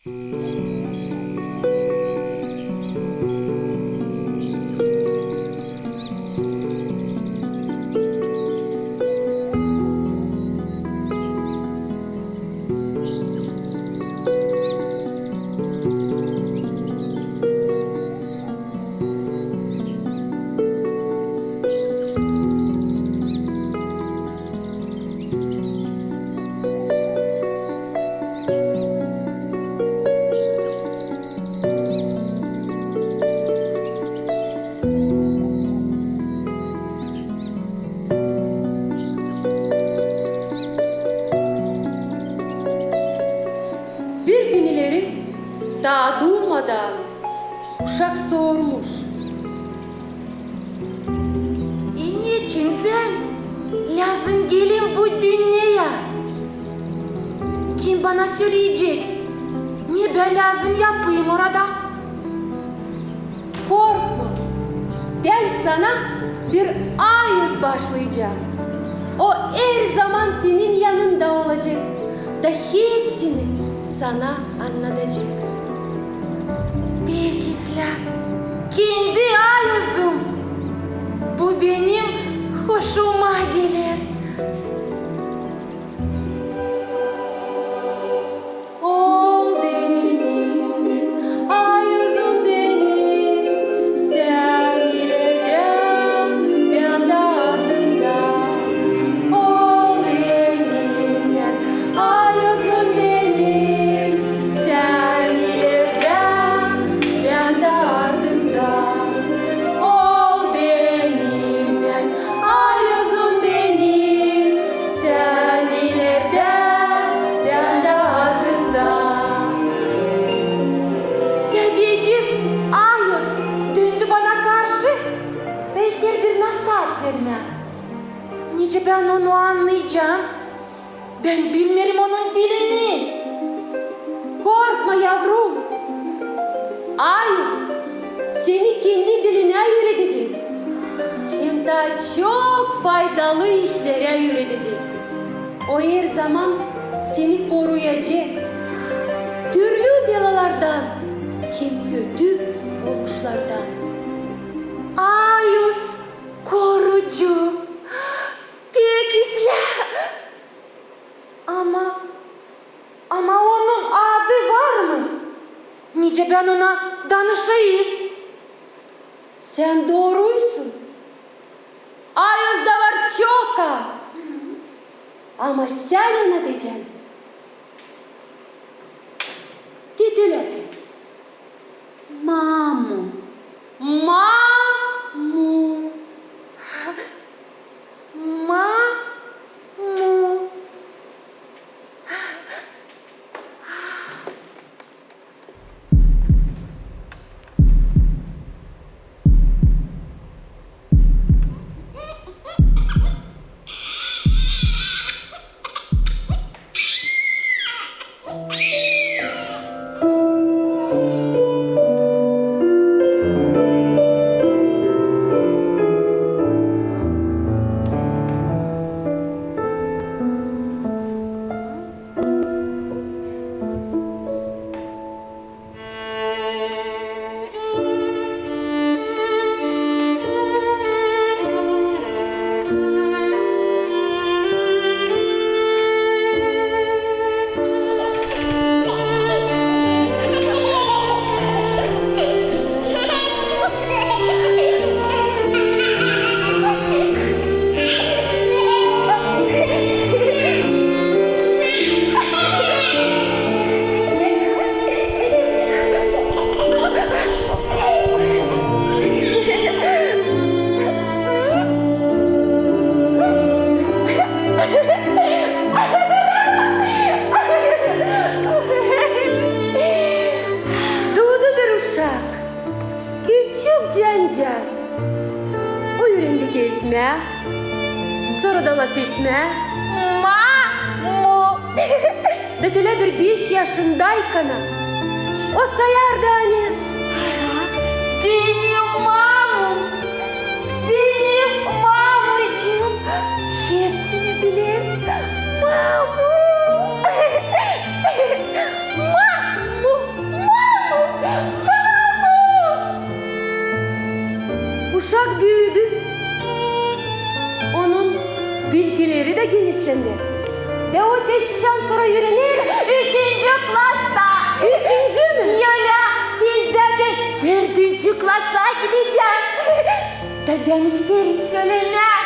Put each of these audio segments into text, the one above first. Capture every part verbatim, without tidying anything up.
Bir gün ileri, taa duumadan, uşak sormuş: E, neçin bän lääzım gelim bu dünneyä? Kim bana söleyecek, ne bän lääzım yapayım orada? Korkma, bän sana bir ayuz başlayacam. O herzaman senin yanında olacek da hepsini sana annadacek. Pek islää, kendi ayuzum. Bu benim hoşuma geler. Ol benimnän, ayuzum benim, sän ilerdä, bän dä ardında. Ol benimnän, ayuzum benim, sän ilerdä, bän dä ardında. Ol benimnän, ayuzum benim, sän ilerdä, bän dä ardında. Dä deyecez, ayuz döndü bana karşı da isteer bir nasaat vermää. Nicä bän onu annayacam? Bän bilmeerim onun dilini. Korkma, yavrum. Ayuz seni kendi dilinä üüredecek. Hem taa çok faydalı işlerä üüredecek. O herzaman seni koruyacek türlü belalardan hem kötü oluşlardan. Ayuz korucu. Pek islää. Ama, ama onun adı var mı? Nicä bän ona danışayım? Sän dooruysun. Ayuzda var çok ad. Ama sän ona deyecän titüläti. Mamu. Mamu. Mamu. Duudu bir uşak. Küçük cancaz. O üürendi gezmää, sora da lafetmää. Mamu! Da tölä bir beş yaşındaykana o sayardı, ani: Benim mamum, benim mamucuum hepsini biler. Mamu! Mamu! genişlendi. Da o te şansora üürener. Üçüncü klasta. Üçüncü mü? Öylä, tezdä bän dördüncü klasa gidecäm. Da bän isteerim sölemää,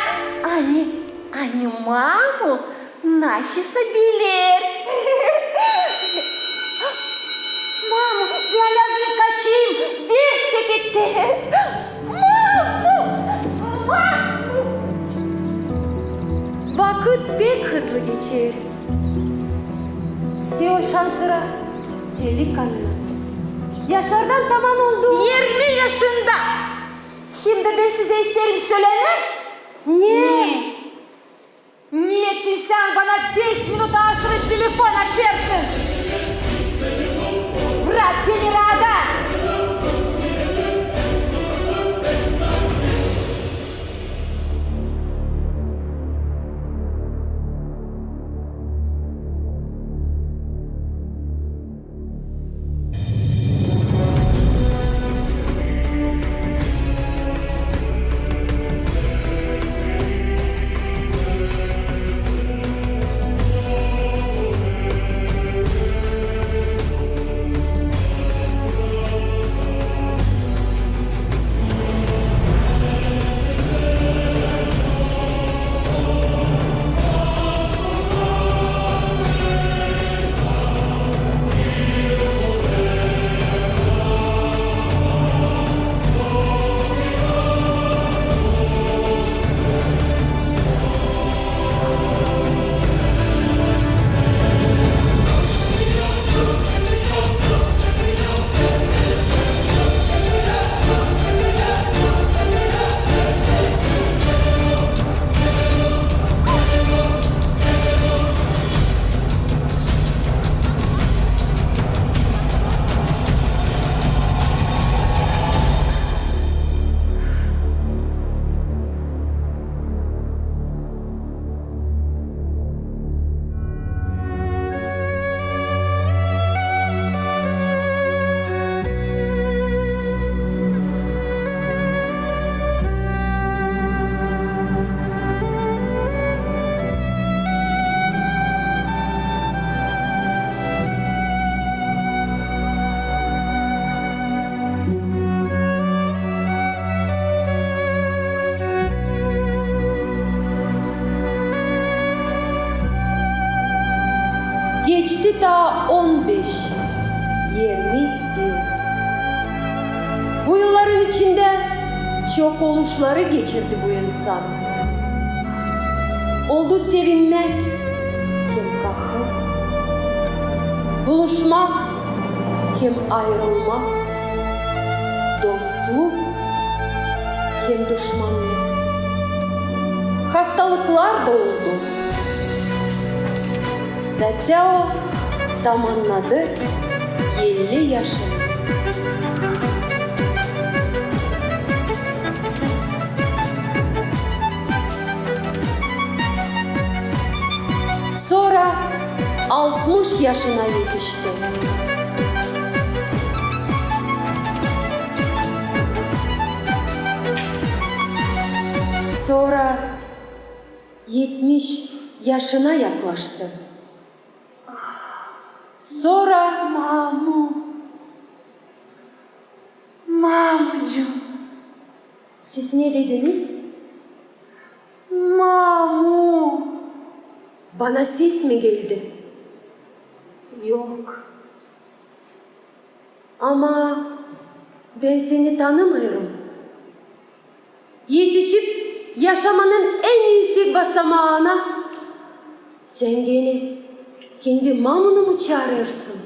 ani, ani mamu nasılsa biler. Mamu, bän lääzım kaçayım, ders çeketti. Mamu! Mamu! Vakıt pek hızlı geçer. Te o şansora delikanlı. Yaşlardan taman oldu. Irmi yaşında. Hem dä bän sizä isteerim sölemää. Ne? Ne? Neçin sän bana beş minut aşırı telefon açêrsın? Brak beni raada! Geçti taa on beş, irmi yıl. Bu yılların içindä çok oluşları geçirdi bu insan. Oldu sevinmäk hem kahır, buluşmak hem ayırılmak, dostluk hem duşmanlık. Hastalıklar da oldu. Da te o tamannadı elli yaşını. Sora altmış yaşına etişti. Sora etmiş yaşına yaklaştı. Sora... Mamu! Mamucuum! Siz ne dediniz? Mamu! Bana ses mi geldi? Yok. Ama bän seni tanımêêrım. Etişip yaşamanın en üüsek basamaana, sän genä kendi mamunı mı çaarêrsın?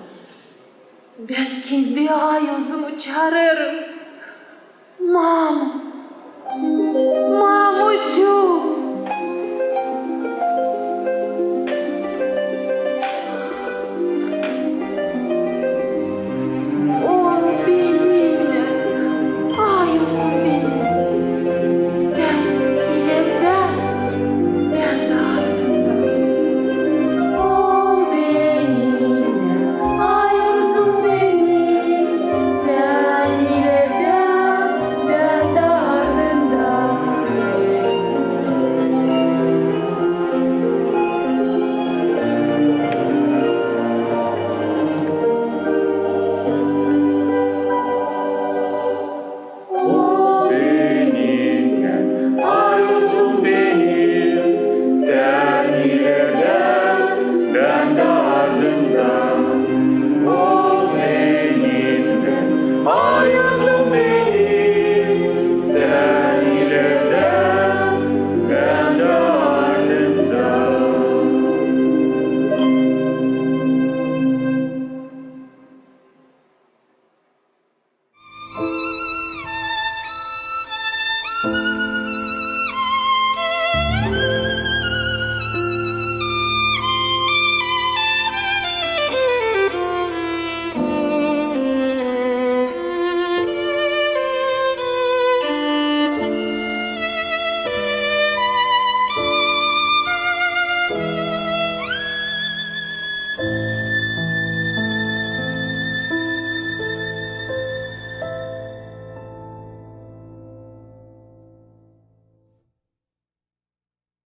Bän kendi ayozumı çaarêrım. Mamu! Mamu!